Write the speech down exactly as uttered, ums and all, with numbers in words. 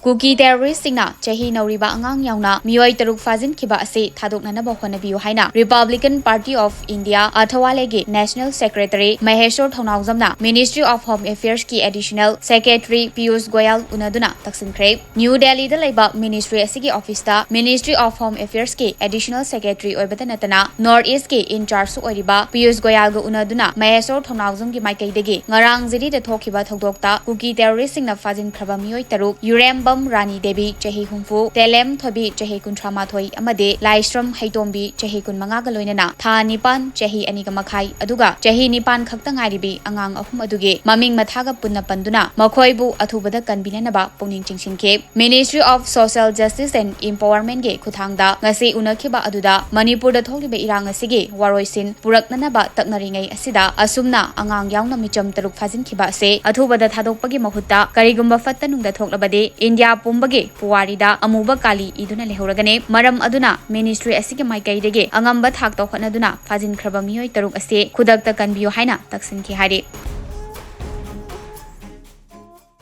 ꯀꯨꯀꯤ ꯇꯦꯔꯣꯔꯤꯁꯁꯤꯡꯅ ꯆꯍꯤ ꯅꯧꯔꯤꯕ ꯑꯉꯥꯡ ꯌꯥꯎꯅ ꯃꯤꯑꯣꯏ ꯇꯔꯨꯛ ꯐꯥꯖꯤꯟꯈꯤꯕ ꯑꯁꯤ ꯊꯥꯗꯣꯛꯅꯅꯕ ꯍꯣꯠꯅꯕꯤꯌꯨ ꯍꯥꯏꯅ Republican Party of India ꯑꯊꯋꯥꯂꯦꯒꯤ National Secretary ꯃꯍꯦꯁꯣꯔ ꯊꯧꯅꯥꯎꯖꯝꯅ Ministry of Home Affairsꯀꯤ Additional Secretary ꯄꯤꯌꯨꯁ ꯒꯣꯌꯜ ꯎꯅꯗꯨꯅ ꯇꯛꯁꯤꯟꯈ꯭ꯔꯦ꯫ ꯅ꯭ꯌꯨ ꯗꯦꯜꯂꯤꯗ ꯂꯩꯕ Ministry ꯑꯁꯤꯒꯤ officeꯇ Ministry of Home Affairsꯀꯤ Additional Secretary ꯑꯣꯏꯕꯇ ꯅꯠꯇꯅ North Eastꯀꯤ in chargeꯁꯨ ꯑꯣꯏꯔꯤꯕ ꯄꯤꯌꯨꯁ ꯒꯣꯌꯜꯒ ꯎꯅꯗꯨꯅ ꯃꯍꯦꯁꯣꯔ ꯊꯧꯅꯥꯎꯖꯝꯒꯤ ꯃꯥꯏꯀꯩꯗꯒꯤ ꯉꯔꯥꯡ ꯖꯤꯔꯤꯗ ꯊꯣꯛꯈꯤꯕ ꯊꯧꯗꯣꯛꯇ ꯀꯨꯀꯤ ꯇꯦꯔꯣꯔꯤꯁꯁꯤꯡꯅ ꯐꯥꯖꯤꯟꯈ꯭ꯔꯕ ꯃꯤꯑꯣꯏ ꯇꯔꯨꯛ ꯌꯨꯔꯦꯝꯕꯝ ꯔꯥꯅꯤ ꯗꯦꯕꯤ ꯆꯍꯤ ꯍꯨꯝꯐꯨ, ꯇꯦꯂꯦꯝ ꯊꯣꯏꯕꯤ ꯆꯍꯤ ꯀꯨꯟꯊ꯭ꯔꯥ ꯃꯥꯊꯣꯏ ꯑꯃꯗꯤ ꯂꯥꯏꯁ꯭ꯔꯝ ꯍꯩꯇꯣꯝꯕꯤ ꯆꯍꯤ ꯀꯨꯟꯃꯉꯥꯒ ꯂꯣꯏꯅꯅ ꯊꯥ ꯅꯤꯄꯥꯟ, ꯆꯍꯤ ꯑꯅꯤꯒ ꯃꯈꯥꯏ, ꯑꯗꯨꯒ ꯆꯍꯤ ꯅꯤꯄꯥꯟ ꯈꯛꯇ ꯉꯥꯏꯔꯤꯕꯤ ꯑꯉꯥꯡ ꯑꯍꯨꯝ ꯑꯗꯨꯒꯤ ꯃꯃꯤꯡ ꯃꯊꯥꯒ ꯄꯨꯟꯅ ꯄꯟꯗꯨꯅ ꯃꯈꯣꯏꯕꯨ ꯑꯊꯨꯕꯗ ꯀꯟꯕꯤꯅꯅꯕ ꯄꯨꯛꯅꯤꯡ ꯆꯤꯡꯁꯤꯟꯈꯤ꯫ Ministry of Social Justice and Empowermentꯀꯤ ꯈꯨꯠꯊꯥꯡꯗ ꯉꯁꯤ ꯎꯅꯈꯤꯕ ꯑꯗꯨꯗ ꯃꯅꯤꯄꯨꯔꯗ ꯊꯣꯛꯂꯤꯕ ꯏꯔꯥꯡ ꯑꯁꯤꯒꯤ ꯋꯥꯔꯣꯏꯁꯤꯟ ꯄꯨꯔꯛꯅꯅꯕ ꯇꯛꯅꯔꯤꯉꯩ ꯑꯁꯤꯗ ꯑꯁꯨꯝꯅ ꯑꯉꯥꯡ ꯌꯥꯎꯅ ꯃꯤꯆꯝ ꯇꯔꯨꯛ ꯐꯥꯖꯤꯟꯈꯤꯕ ꯑꯁꯤ ꯑꯊꯨꯕꯗ ꯊꯥꯗꯣꯛꯄꯒꯤ ꯃꯍꯨꯠꯇ ꯀꯔꯤꯒꯨꯝꯕ ꯐꯠꯇ ꯅꯨꯡꯗ ꯊꯣꯛꯂꯕꯗꯤ ꯏꯟꯗꯤꯌꯥ ꯄꯨꯝꯕꯒꯤ ꯄꯨꯋꯥꯔꯤꯗ ꯑꯃꯨꯕ ꯀꯥꯂꯤ ꯏꯗꯨꯅ ꯂꯩꯍꯧꯔꯒꯅꯤ꯫ ꯃꯔꯝ ꯑꯗꯨꯅ Ministry ꯑꯁꯤꯒꯤ ꯃꯥꯏꯀꯩꯗꯒꯤ ꯑꯉꯝꯕ ꯊꯥꯛꯇ ꯍꯣꯠꯅꯗꯨꯅ ꯐꯥꯖꯤꯟꯈ꯭ꯔꯕ ꯃꯤꯑꯣꯏ ꯇꯔꯨꯛ ꯑꯁꯤ ꯈꯨꯗꯛꯇ ꯀꯟꯕꯤꯌꯨ ꯍꯥꯏꯅ ꯇꯛꯁꯤꯟꯈꯤ ꯍꯥꯏꯔꯤ꯫